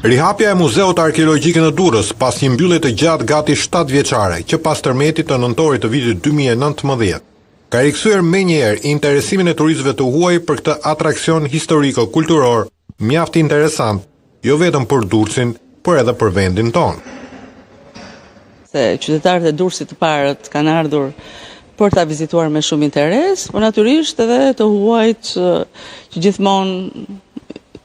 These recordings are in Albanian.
Rihapja e Muzeut Arkeologjik në Durrës, pas një mbyllje të gjatë gati 7 vjeçare, që pas tërmetit të nëntorit të vitit 2019, ka rikthyer menjëherë interesimin e turistëve të huaj për këtë atraksion historiko-kulturor mjaft interesant, jo vetëm për Durrësin, por edhe për vendin tonë. Se qytetarët e Durrësit të parët kanë ardhur për ta vizituar me shumë interes, por natyrisht edhe të huajt që gjithmonë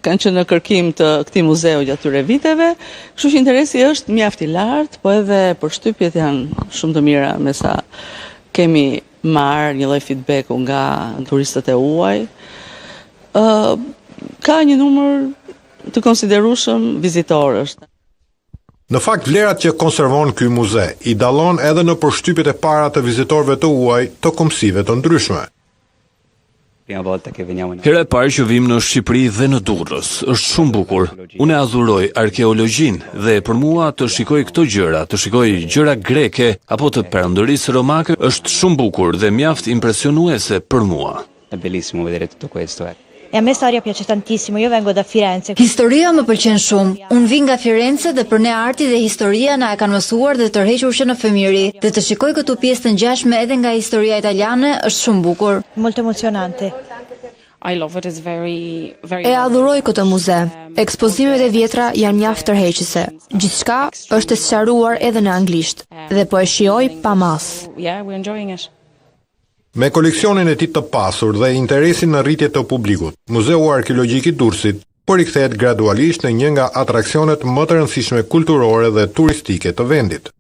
kanë qenë në kërkim të këtij muzeu gjatë këtyre viteve, kështu që interesi është mjaft i lartë, po edhe përshtypjet janë shumë të mira me sa kemi marrë një lloj feedbacku nga turistët e huaj. Ë ka një numër të konsiderueshëm vizitorësh. Në fakt vlerat që konservon ky muze i dallon edhe në përshtypjet e para të vizitorëve të huaj të kombësive të ndryshme. Hera e parë që vim në Shqipëri dhe në Durrës, është shumë bukur. Unë e adhuroj arkeologjinë dhe për mua të shikoj këto gjëra, të shikoj gjëra greke apo të perandorisë romake është shumë bukur dhe mjaft impresionuese për mua. È bellissimo vedere tutto questo, ecco. E a me storia piace tantissimo, io vengo da Firenze. Historia më pëlqen shumë. Unë vij nga Firenze dhe për ne arti dhe historia na e kanë mësuar dhe tërhequr që në fëmijëri. Dhe të shikoj këtu pjesë të ngjashme edhe nga historia italiane është shumë bukur. Molto emozionante. I love it. It's very very E adhuroj këtë muze. Ekspozimet e vjetra janë mjaft tërheqëse. Gjithçka është e sqaruar edhe në anglisht dhe po e shijoj pa masë. Yeah, we're enjoying it. Me koleksionin e tij të pasur dhe interesin në rritje të publikut, Muzeu Arkeologjik i Durrësit po rikthehet gradualisht në një nga atraksionet më të rëndësishme kulturore dhe turistike të vendit.